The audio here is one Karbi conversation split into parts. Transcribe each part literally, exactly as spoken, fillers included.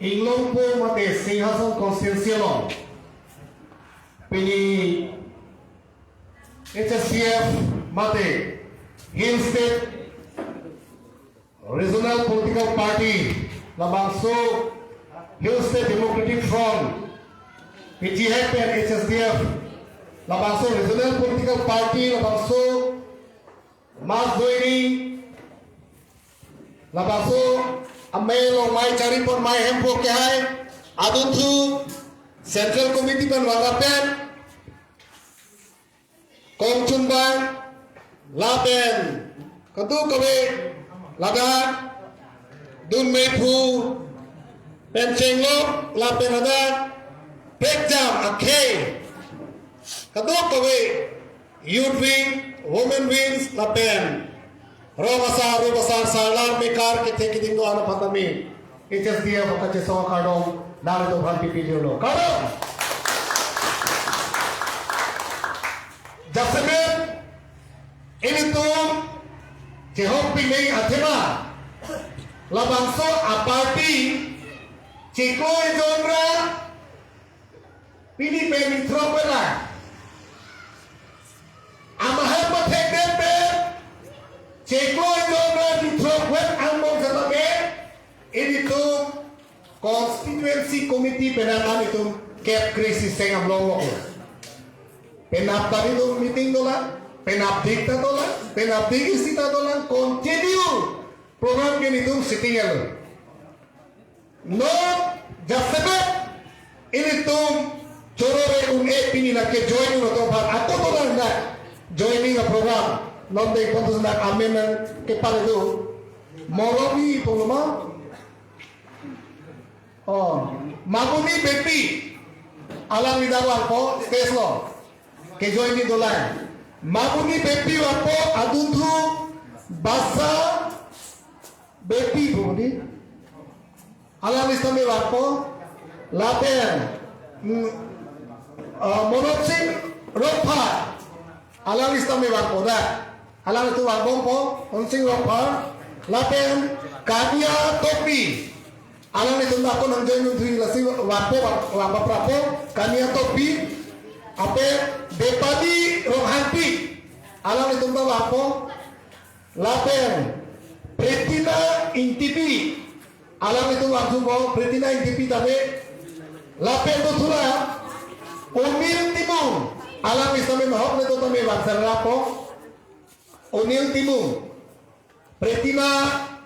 Inglongpo mate Singhason constituency along pini H S D F mate Hill State Regional Political Party, labangso Hill State Democratic Front, P G H pen H S D F, labangso Regional Political Party, labangso mass joining, labangso amei along mei charipon mei hemphu kehai adunthu Central Committee pen wara pen kongchunbang lapen kadokave ladak dunmeiphu pen chenglok lapen ladak prekjam akhei kadokave youth wing, women wings lapen rong asar, rup asar, sarlar mekar kethe keding do-an aphan tame H S D F kachesong akardom nanglitum aphan pipililo. Kardom. Jasemet ilitum chehok pine athema labangso aparty chiklo ejon ra pini pen throk pela. Amahang pathekdet pen chiklo ejon ra throk pen angbong setame ilitum constituency committee penang an itum kep kre-isi seng amlong lo. Penap tadi itum meeting dolang, penap dik ta dolang, penap dik isi ta dolang, continue program ke ilitum sitting alo. Non jasemet ilitum choro re un-e pini nangkejoin un atum aphan ako dolang na joining a program. Non dei pon tu na amen nangkepale do. Moromi pu loma. Oh, Mamuni Beypi. Alangli dak vangpo stage lo. Kejoin ni dolang. Mamuni Beypi vangpo, adunthu Basa Beypi pu di. Alangli sitame vangpo. Lapen, mm, uh, Monot Sing Rongphar. Alangli sitame vangpo da. Alanglitum vangbompo, Monot Sing Rongphar. Lapen Kania Tokbi. Alanglitum ako nangjoin un thui lasi vangpo, vang, vangpaprapo, Kania Tokbi. Lapen Bepali Ronghangpi. Alanglitum ta vangpo. Lapen Pretina Ingtipi. Alanglitum vangthupo, Pretina Ingtipi tame. Lapen dothura Onil Timung. Alangli sitame mahok ne to tame vangserappo. Onil Timung. Pretina,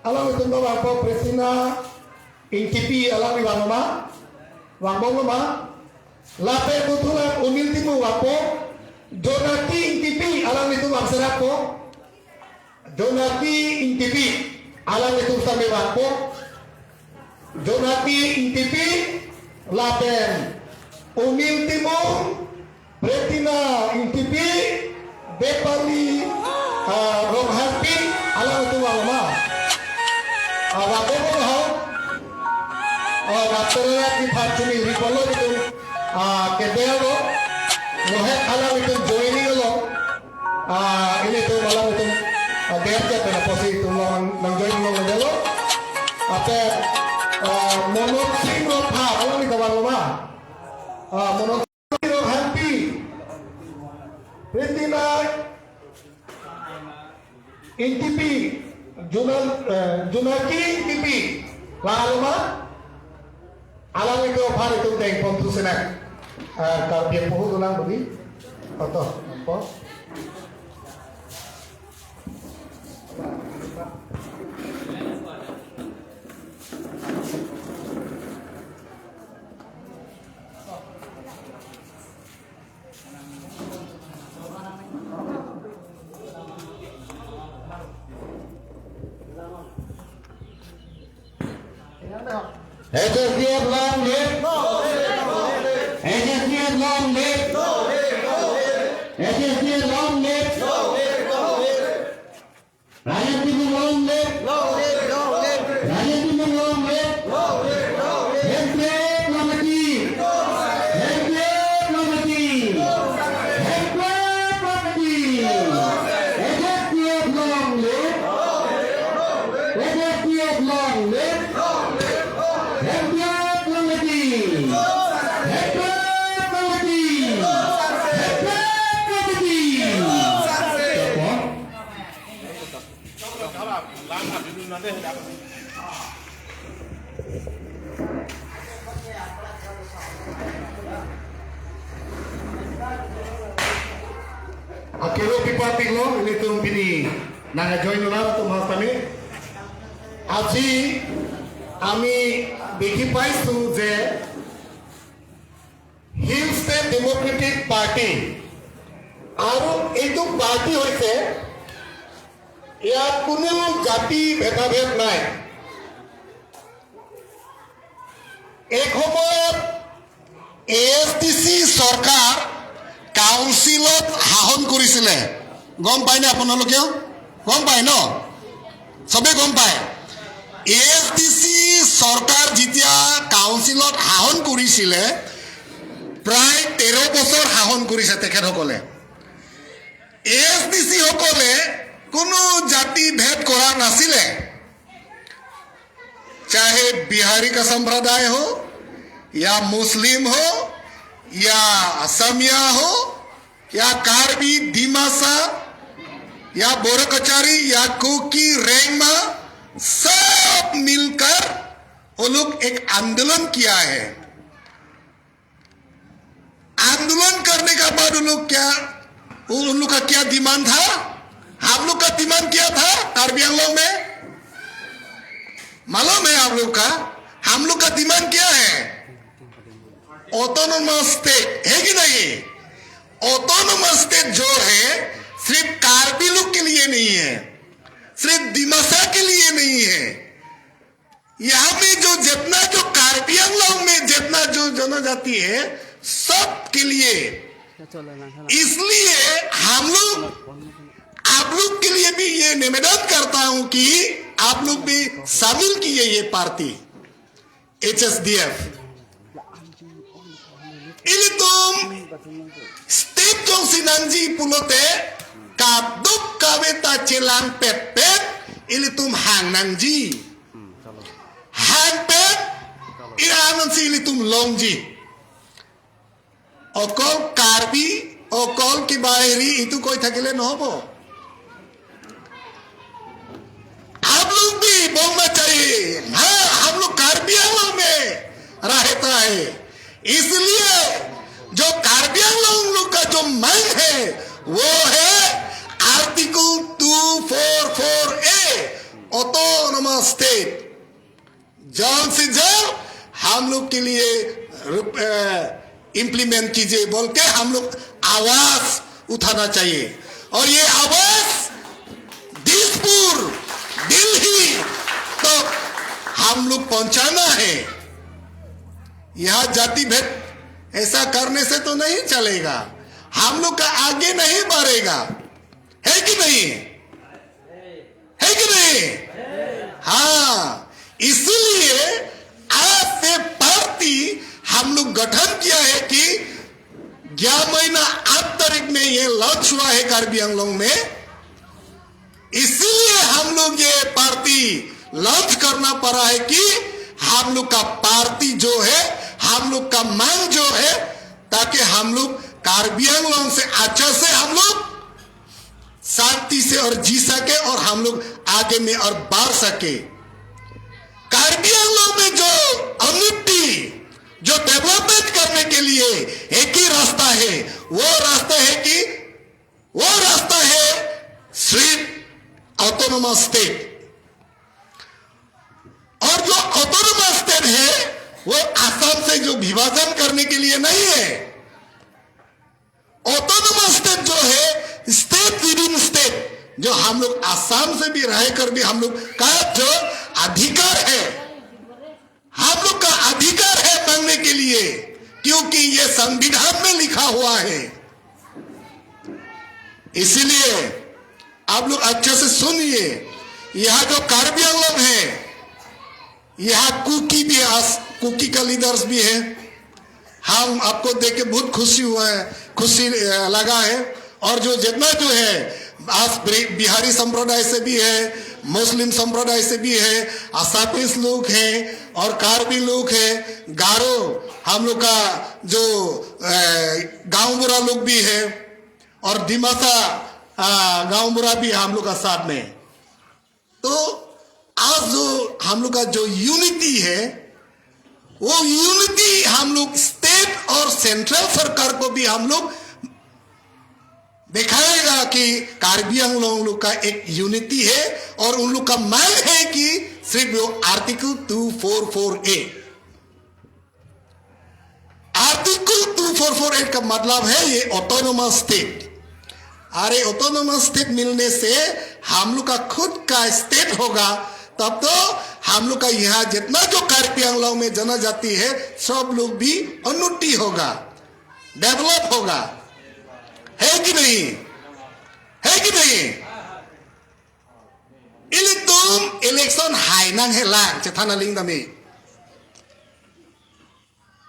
alanglitum ta vangpo, Pretina Ingtipi alangli vanglo ma. Vangbomlo ma. Lapen dothura Onil Timung vangpo. Jonaki Ingtipi alanglitum vangserappo. Jonaki Ingtipi, alanglitum sitame vangpo. Jonaki Ingtipi, lapen Onil Timung, Pretina Ingtipi, Bepali, ah, Ronghangpi, alanglitum vanglo ma. Ah, vangpo ko ho. Ah, vangterat di phat chini ripolo itum, ah, kedelo. Mohek alanglitum joining lo. Ah, ilitum alanglitum, ah, der ke pena posi itum nang, nangjoin nangdelo. Lapen, ah, Monot Sing Rongphar, alangli ta vanglo ma. Ah, Monot Sing Rongphar, Pretina Ingtipi, Jonal, eh, Jonaki Ingtipi, vanglo ma. Alanglitum aphan itum dengpon thu sena. Ah, Karbi apohu dolang budi. Oto, po. H S D F long live! H S D F long live! H S D F long live! Rajen Timung long live! Rajen Timung long live! Hemprek long live! Hemprek long live! Hemprek long live! H S D F long live! H S D F long live! Hemprek Akero pipa piklo, ilitum pini nang join lo atum hastame. Aji ami dekhi paisu je Hill State Democratic Party, আৰু এইটো পাৰ্টি হৈছে, ইয়াত কোনো জাতি ভেদাভেদ নাই। এক সময়ত এ এছ ডি চি চৰকাৰ কাউন্সিলত শাসন কৰিছিলে, গম পায়নে আপোনালোকেও? গম পায় ন? চবে গম পায়। এ এছ ডি চি চৰকাৰ যেতিয়া কাউন্সিলত শাসন কৰিছিলে, প্ৰায় তেৰ বছৰ শাসন কৰিছে তেখেতসকলে। এ এছ ডি চি সকলে কোনো জাতি ভেদ কৰা নাছিলে। चाहे बिहारी का संप्रदाय हो, या मुस्लिम हो, या असमिया हो, या कार्बी, दिमासा, या बोरो कचारी, या कुकी, रेंगमा, सब मिलकर वो लोग एक आंदोलन किया है। आंदोलन करने का बाद उन लोग क्या, उन लोग का क्या डिमांड था? हम लोग का डिमांड क्या था कार्बी आंगलोंग में? मालूम है आप लोग का, हम लोग का डिमांड क्या है? ऑटोनोमस स्टेट है कि नहीं? ऑटोनोमस स्टेट जो है, सिर्फ कार्बी लोग के लिए नहीं है, सिर्फ दिमासा के लिए नहीं है। यहाँ में जो जितना जो कार्बी आंगलोंग में जितना जो जनजाति है, सबके लिए। इसलिए हम लोग आप लोग के लिए भी ये निवेदन करता हूं कि आप लोग भी शामिल कीजिए ये party H S D F. Ilitum state jongsi nangji pulote kaduk kave ta chelang petpet, ilitum hang nangji. Hangpet, ira ansi ilitum longji. অকল কাৰ্বি, অকল কিবা হেৰি, এইটো কৈ থাকিলে নহ'ব। आप लोग भी बोलना चाहिए। हाँ, हम लोग कार्बी आंगलोंग में रहता है, इसलिए जो कार्बी आंगलोंग लोग का जो मांग है, वो है article to four four A, autonomous state. जल्द से जल्द हम लोग के लिए इम्प्लीमेंट कीजिए बोल के हम लोग आवाज उठाना चाहिए। और ये आवाज दिसपुर, दिल्ली तक हम लोग पहुंचाना है। यह जाति भेद ऐसा करने से तो नहीं चलेगा, हम लोग का आगे नहीं बढ़ेगा, है कि नहीं? है कि नहीं? हाँ, इसलिए आज से पार्टी हम लोग गठन किया है कि ग्यारह महीना आठ तारीख में ये लॉन्च हुआ है कार्बी आंगलोंग में। इसीलिए हम लोग ये पार्टी लॉन्च करना पड़ा है कि हम लोग का पार्टी जो है, हम लोग का मांग जो है, ताकि हम लोग कार्बी आंगलोंग से अच्छा से हम लोग शांति से और जी सके और हम लोग आगे में और बढ़ सके। कार्बी आंगलोंग में जो उन्नति, जो डेवलपमेंट करने के लिए एक ही रास्ता है, वो रास्ता है कि वो रास्ता है सिर्फ ऑटोनोमस स्टेट। और जो ऑटोनोमस स्टेट है, वो असम से जो विभाजन करने के लिए नहीं है। ऑटोनोमस स्टेट जो है, स्टेट विद इन स्टेट, जो हम लोग असम से भी रहकर भी हम लोग का जो अधिकार है, हम लोग का अधिकार है मांगने के लिए, क्योंकि ये संविधान में लिखा हुआ है। इसीलिए आप लोग अच्छे से सुनिए, यहाँ जो कार्बी आंगलोंग है, यहाँ कुकी भी है, आस-, कुकी का लीडर्स भी है। हम आपको देख के बहुत खुशी हुआ है, खुशी, अ, लगा है। और जो जितना जो है, आज ब्रि-, बिहारी संप्रदाय से भी है, मुस्लिम संप्रदाय से भी है, असामीज लोग हैं और कार्बी लोग हैं, गारो हम लोग का जो, अ, गांव बुढ़ा लोग भी है और दिमासा, अ, गांव बुढ़ा भी हम लोग का साथ में। तो आज जो हम लोग का जो यूनिटी है, वो यूनिटी हम लोग स्टेट और सेंट्रल सरकार को भी हम लोग दिखाएगा कि कार्बी आंगलोंग लोग का एक यूनिटी है और उन लोग का मांग है कि सिर्फ वो आर्टिकल टू फ़ोर फ़ोर ए। आर्टिकल टू फ़ोर फ़ोर ए का मतलब है ये ऑटोनोमस स्टेट। अरे, ऑटोनोमस स्टेट मिलने से हम लोग का खुद का स्टेट होगा, तब तो हम लोग का यहाँ जितना जो कार्बी आंगलोंग में जनजाति है, सब लोग भी उन्नति होगा, डेवलप होगा, है कि नहीं? है कि नहीं? Ilitum election hai nanghelang, chethan aling tame.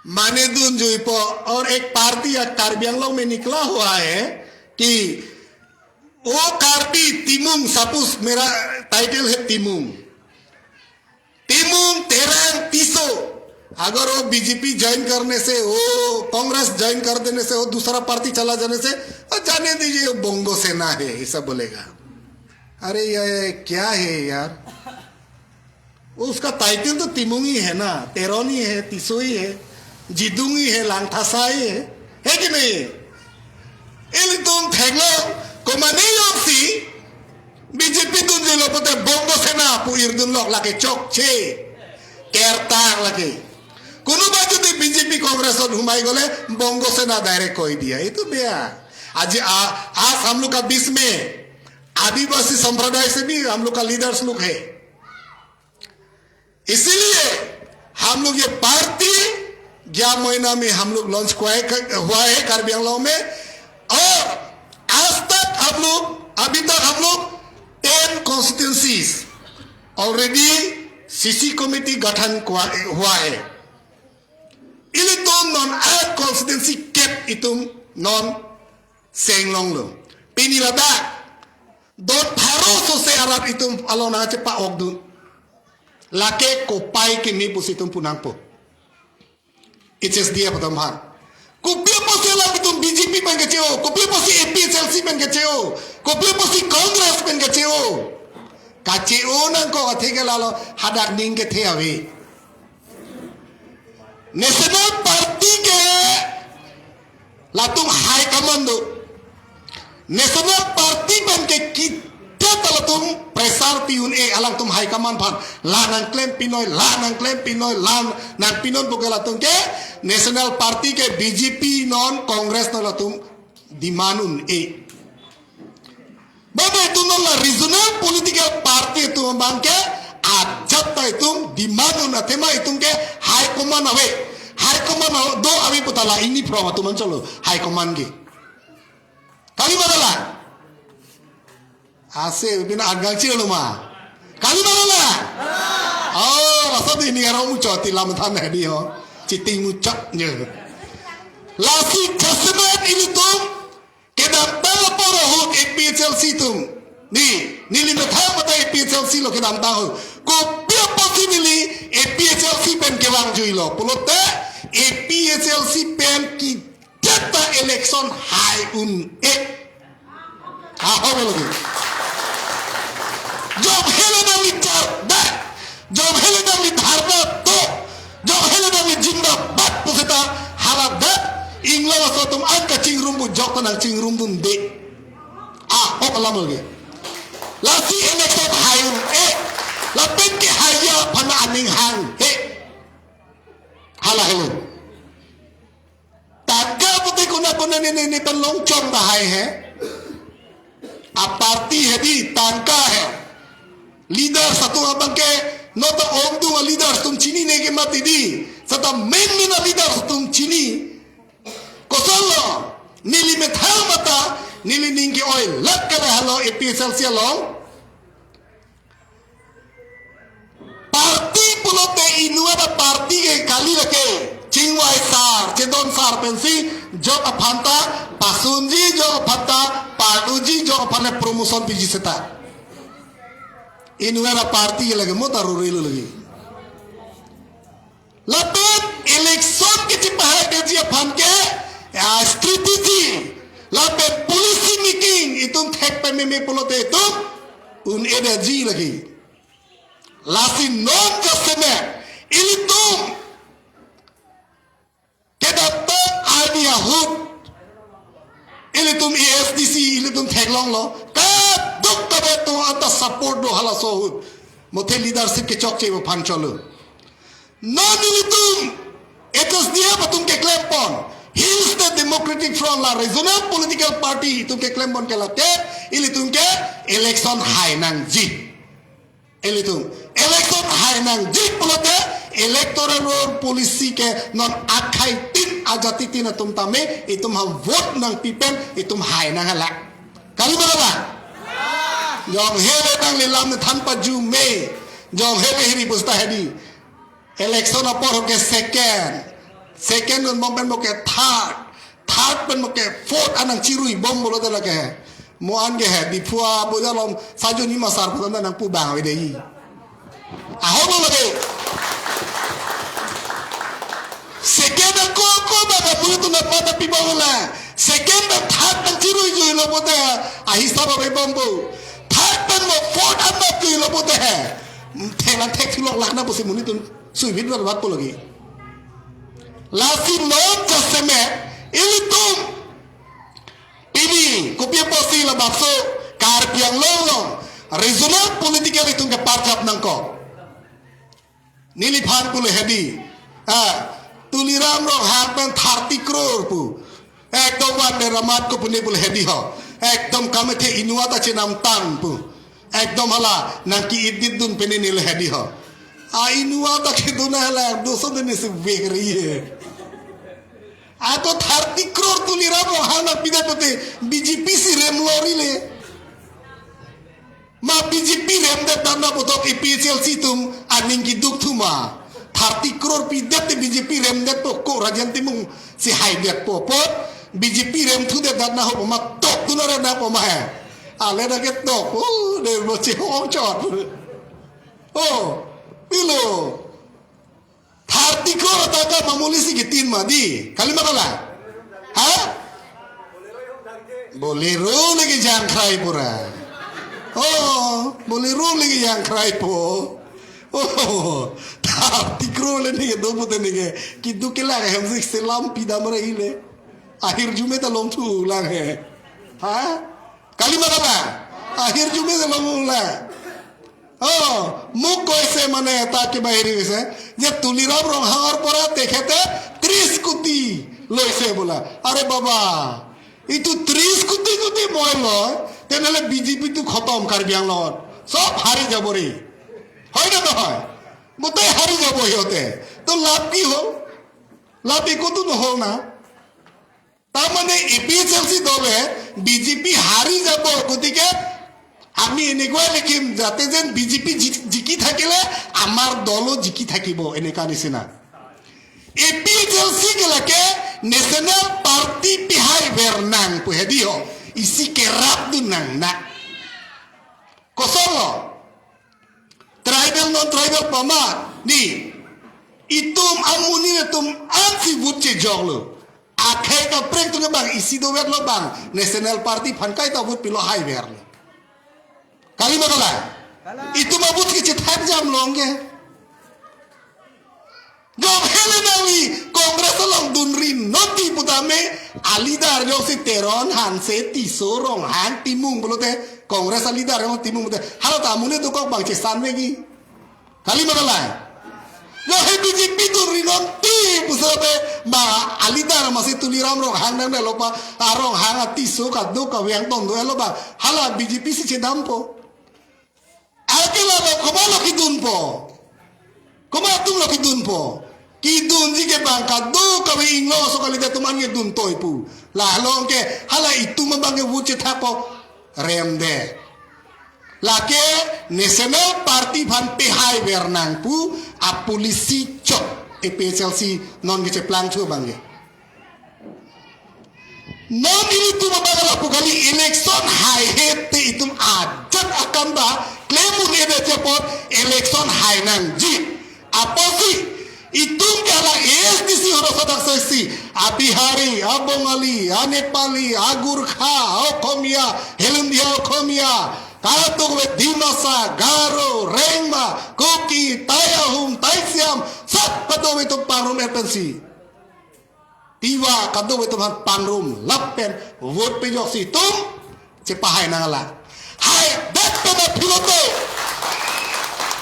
माने दून जुइपो, और एक पार्टी या कार्बी आंगलोंग में निकला हुआ है कि वो कार्बी टिमुंग, सपोज मेरा टाइटल है टिमुंग, टिमुंग, तेरांग, टिस्सो, अगर वो बीजेपी ज्वाइन करने से, वो कांग्रेस ज्वाइन कर देने से, वो दूसरा पार्टी चला जाने से, और जाने दीजिए, वो बोंगो सेना है, ऐसा बोलेगा। अरे, ये क्या है यार? उसका टाइटल तो टिमुंग ही है ना, तेरोंग ही है, टिस्सो ही है, जिदुंग ही है, लांगथासा ही है, है कि नहीं? Ilitum theklong, komatne jongsi BJP dunjilo pulote bongo सेना pu irdunlok, lake chokche, kertang lake. Kono ba jodi BJP Congress और घुमाई गोले बोंगो सेना डायरेक्ट कह दिया, ये तो बेया। आज आ, आज हम लोग का बीच में आदिवासी संप्रदाय से भी हम लोग का लीडर्स लोग है। इसीलिए हम लोग ये पार्टी ग्यारह महीना में हम लोग लॉन्च हुआ है, हुआ है कार्बी आंगलोंग में, और आज तक हम लोग, अभी तक हम लोग ten constituencies already CC committee गठन हुआ, हुआ है। Ilitum non a constituency kep itum non senglonglo. Pini ladak don pharo sose arat itum along nangchepa-okdun. Lake kopai kimi pusi itum pu nangpo. H S D F atum aphan. Kopi apotsi alam itum B J P pen kacheo, kopi apotsi A P H L C pen kacheo, kopi apotsi Congress pen kacheo. Kacheo nangkok athe ke lalo hadak ning kethe ave. National Party ke latum high command do. National Party pen ke kita ta latum pressure pi un-e alangtum high command aphan. La nangklem pinoi, la nangklem pinoi, la nangpinon pu ke latum ke National Party ke B J P non Congress non latum demand un-e. Bang itum non la regional political party atum abang ke ajat ta itum demand un athema itum ke high command ave. High command ave, do ave puta la ingni phrong atum an cholo high command ke. Kali mana la? Ase bin agang chilo ma. Kali mana la? Oh, rasa di ni arong muchot ti lam than hai di ho. Chiting muchot je. Lasi jasemet ilitum kedamtang apor ahut A P H L C atum. Ni, neli methang mata A P H L C lo kedamtang ahut. Kopi apotsi neli A P H L C pen kevang juilo pulote A P H L C pen kita election hai un-e. Ahok lagi. Jom hele nangli chardak, jom hele nangli dharna to, jom hele nangli zindabad pu seta haladak inglong aso atum an kachingrum pu jok ta nangchingrumdunde. Ahok alam lagi. Lasi election hai un-e. Lapen kehai aphan aning hanghe. Hala helo. Tangka pute kona kona ne ne ne pen longchong ta hai he. A party he di tangka he. Leaders atum abang ke nota ongdung a leaders atum chinine ke mati di. Seta main main a leaders atum chini. Kosonlo, neli methang mata, neli ning ke-oi lak ke halo A P H L C along. Party pulote inut a party ke kali lake, chingvai sar, chedon sar pensi, jok aphan ta pasunji, jok aphan ta parduji, jok aphan ta promotion piji seta. Inut a party ke lake mo ta rurelo lagi. Lapen election kechipahai kaji aphan ke, ah, strategy. Lapen policy making itum thek pememe pulote itum un-e daji lagi. Lasi non jasemet ilitum kedamtang arni ahut ilitum A S D C ilitum theklonglo, kadokave atum anta support do halaso ahut. Mothe leadership kechokche aphan cholo. Non ilitum H S D F atum keklempon, Hill State Democratic Front la regional political party atum keklempon ke lake ilitum ke election hai nangji. Ilitum election hai nangji pulote electoral roll policy ke non akhaitin ajatitin atum tame itum ha vote nangpi pen itum hai nang hala. Kali mana ba? Jong hele nangli lam ne than pajume. Jong hele hiri pusta hedi. Election apor ke second. Second dun bom pen mo ke third. Third pen mo ke fourth anang chirui bom pulote lake. Mo an ke he, Diphu a boja along Sajo Nimasar pulote nangpu bang ave dei. Ahok lo lake. Second ako ko ba ka pulote na pada pi bom la. Second dan third nang chirui jui lo pulote ahisab ave bom po. Third pen mo fourth anap jui lo pulote he. Thelang thek thulok lakna pusi monit atum suivit bat bat po lagi. Lasi non jasemet ilitum pini kopi apotsi labangso Karbi Anglong along regional political itum ke parjap nangkok. Neliphan pulo hedi. Ah, Tuliram Ronghang pen thirty crore pu. Ekdom Vande Bharat ko pune pulo hedi ho. Ekdom kamethe inua ta chenam tang pu. Ekdom hala nangke-edit dun pen neli hedi ho. A inua ta kedun hala doso dun si vekri he. Ako thirty crore Tuliram Ronghang nangpidet pulote B J P si rem lori le. Ma B J P remdet dan na puthot A P H L C atum aning keduk thu ma. Thirty crore pidet te B J P remdet po ko Rajen Timung si haidet po po. B J P remthudet dan na ho ma tok tu na rem na po ma he. Ale na ke tok. Oh, de mo che ho chot. Oh, pilo. Thirty crore ataka mamuli si kitin ma di. Kali ma kala? Ha? Bolero lagi jangkrai pura. Oh, Bolero lagi jangkrai po. Oh, thirty crore le neke dopo te neke. Kidu ke lang hem sik selam pidam ra ile. Ahirjume ta longthu lang he. Ha? Kali ma kala? Ahirjume ta long lang. Oh, muk koise mane ta ke bahiri koise. Je Tuliram Ronghang apor ra tekhete tris kuti loise bola. Are baba, itu tris kuti kuti moi lo, tenale B J P tu khotom Karbi Anglong. Sob hari jabo re. Hoi na nohoi? Mote hari jabo hiyote. To labh ki ho? Labh eko tu nohol na. Tamane A P H L C dole B J P hari jabo, gotike আমি এনেকুৱা লিখিম যাতে যেন B J P জি-, জিকি থাকিলে আমাৰ দলো জিকি থাকিব, এনেকা নিচিনা। A P H L C ke lake national party pihai ver nang pu hedi ho, isi kerap dun nang na. Kosonlo? Tribal non tribal pama ni itum amonit atum ansi vote chejoklo. Akhei kaprek atum ke bang isi dovet lo bang National Party aphan kaita vote pilo hai verlo. Kali ma kala? Itum a-vote ke chethap jam long ke. Jok hele nangli Congress along dunri noti putame a-leader jongsi Teron, Hanse, Tisso, Ronghang, Timung pulote Congress a-leader jong Timung pulote hala ta amonit dokok bang chesan vegi. Kali ma kala? Jok he B J P dunri noti pusape ba a-leader masi Tuliram Ronghang nang delo pa a-Ronghang a-Tisso kaduk kaveng tong do elo ba hala B J P si chedampo. Ake la ba komat lo kedunpo? Komat atum lo kedunpo? Kedunji ke bang kadokave inglong aso kali atum an kedun toi pu. La along ke hala itum abang ke vote chethappo remde. Lake National Party aphan pihai ver nang pu a-policy chot A P H L C non kecheplangthu abang ke. Non ilitum abang lapu kali election haihe te itum ajat akam ba klem un-edet apot election hai nangji. Apotsi itum ke hala A S D C hono sodak sesi, a-Bihari, a-Bongali, a-Nepali, a-Gurkha, a-Okhomia, Holngaria Okhomia, Kadokave Dimasa, Garo, Rengma, Kuki, Tai Ahum, Tai Siam, sab kadokave atum pangrum-et pensi, Tiwa, kadokave atum aphan pangrum lapen vote pejoksi itum chepahai nanglang. Haidet pen aphi pulote,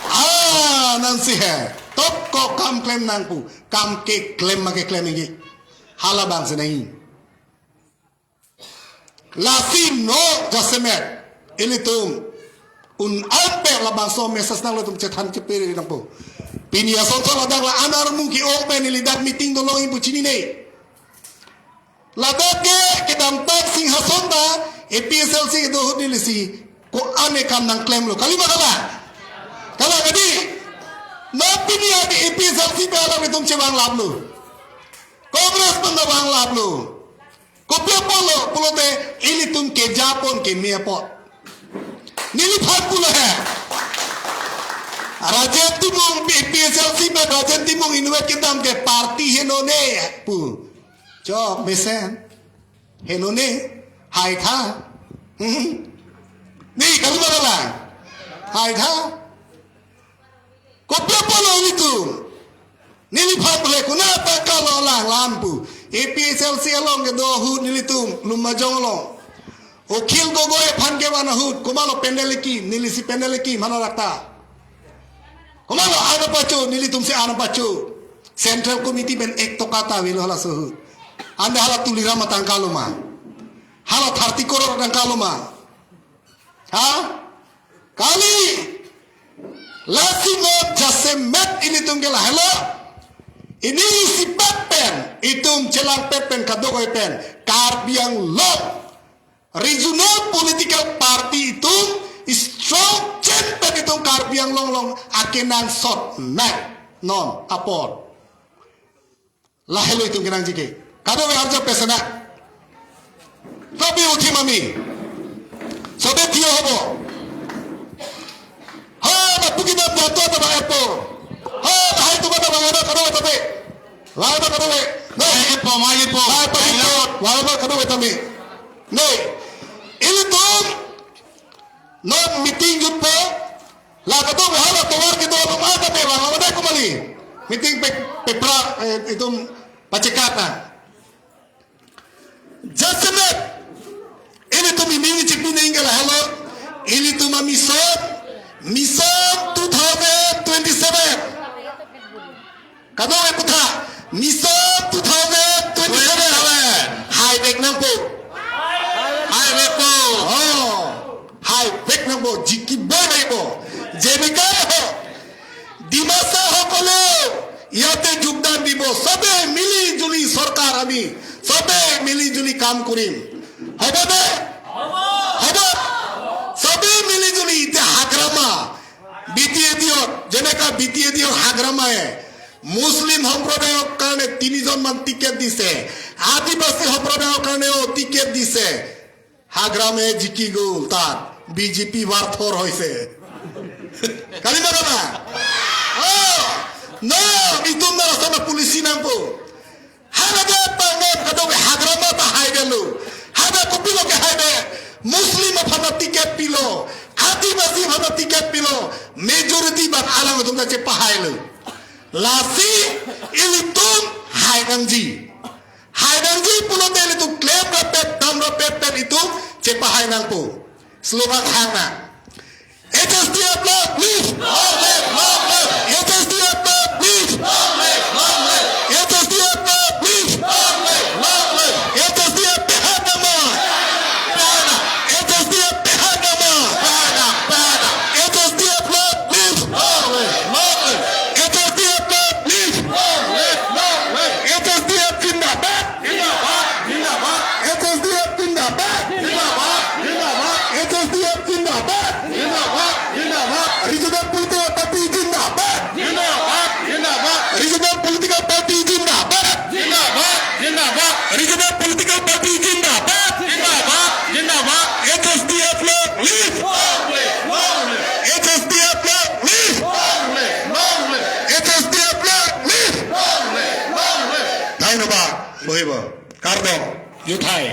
ah, nangsi he top ko kam klem nang pu, kam keklem ma keklem nangji, halabangsi nangji. Lasi non jasemet ilitum un-an pen labangso message nanglitum chethan chepere nangpo. Pini asonson ladak la-an armu ke-ong pen ili dak meeting dolongji pu chinine. Ladak ke kedamtang Singhason ta A P H L C kedo ahut nelisi ko-an ekam nangklemlo. Kali ma kalang? Kalang kali. Non pini adi A P H L C pen alanglitum chevanglaplo. Congress pen ta vanglaplo. Kopi apotlo pulote ilitum kejapon keme apot. Neliphan pulo he. Rajen Timung, P-, P H L C pen Rajen Timung inutvet kedam ke party henone pu. Chok mesen. Henone. Haitha. Hmm. Ni, kali ma kalang? Haitha. Kopi apotlo ilitum? Neliphan pu le konat tangka lo lang lam pu. A P H L C along kedo ahut nelitum Lumbajong along. Akhil Gogoi aphan kevan ahut, komatlo pandal kekim, nelisi pandal kekim, hana rakta. Komatlo an pacho, nelitumsi an pacho. Central Committee pen ek toka ta avelo halaso ahut. Ante hala Tuliram atangka lo ma? Hala thirty crore atangka lo ma? Ha? Kali. Lasi non jasemet ilitum ke lahelo. Ini isi pet pen, itum chelangpet pen, kadokave pen, Karbi Anglong regional political party itum strong chen pen itum Karbi Anglong along akenangsot nai non apor. Lahelo itum kenangji ke. Kadokave arjap pesena. Sobe uthi mami. Sobe thiyo hobo. Ha, na puki na jato ta ba epo. Ha, na hai tu ba ta ba, kadokave tabe. Ladak kadokave. Nei. Mai epo, mai epo. Mai epo. Ladak kadokave tame. Nei. Ilitum non meeting jutpo. La kadokave hala tovar kedo atum ata pe bang, awadai kumali. Meeting pe, pepra, eh, itum pachekatna. Jasemet. Ilitum imini chikmi neng ke lahelo. Ilitum a-mission. Mission two thousand twenty-seven. Kadokave aphuthak, Mission two thousand twenty-seven. Twenty-seven. Haivek nangpo. Haivekpo. Oh. Haivek nangpo. জিকিবই লাগিব। যেনেকৈ হওক। ডিমাচা সকলেও ইয়াতে যোগদান দিব। সবে মিলি জুলি চৰকাৰ আমি। সবে মিলি জুলি কাম কৰিম। হ'বনে? হ'ব। সবে মিলি জুলি এতিয়া হাগ্ৰামা। বি টি এ ডিত, যেনেকা বি টি এ ডিত হাগ্ৰামায়ে মুছলিম সম্প্ৰদায়ৰ কাৰণে তিনিজন মান টিকেট দিছে, আদিবাসী সম্প্ৰদায়ৰ কাৰণেও টিকেট দিছে। হাগ্ৰামে জিকি গ'ল, তাত বি জে পি বাৰ্থৰ হৈছে। Kali ma kalang? Oh, no, itum na rasa na polisi nangpo. Haladak pangan kadokave hagrama ta haidelo. Hadak kopilo kehaidet? Muslim aphan ta ticket pilo. Adivasi aphan ta ticket pilo. Majority bang alangtum ta chepahailo. Lasi ilitum hai nangji. Hai nangji pulote ilitum klem rapet, dam rapet pen itum chepahai nangpo. Slogan hang nang. H S D F long live! Long live! Long live! H S D F long live! Long live! Long live! H S D F long live! Long live! Long live! H S D F behind the man! Pehana! H S D F behind the man! Pehana! Pehana! H S D F long live! Long live! Long live! H S D F long live! Long live! Long live! H S D F zindabad! Zindabad! Zindabad! H S D F zindabad! Zindabad! Zindabad! H S D F zindabad! Zindabad! Zindabad! Regional political party zindabad! Zindabad! Zindabad! Regional political party zindabad! Zindabad! Zindabad! Regional political party zindabad! Zindabad! Zindabad! H S D F long live! Long live! Long live! H S D F long live! Long live! Long live! H S D F long live! Long live! Long live! Dhanyabad, bohibo. Kardom. Juthai.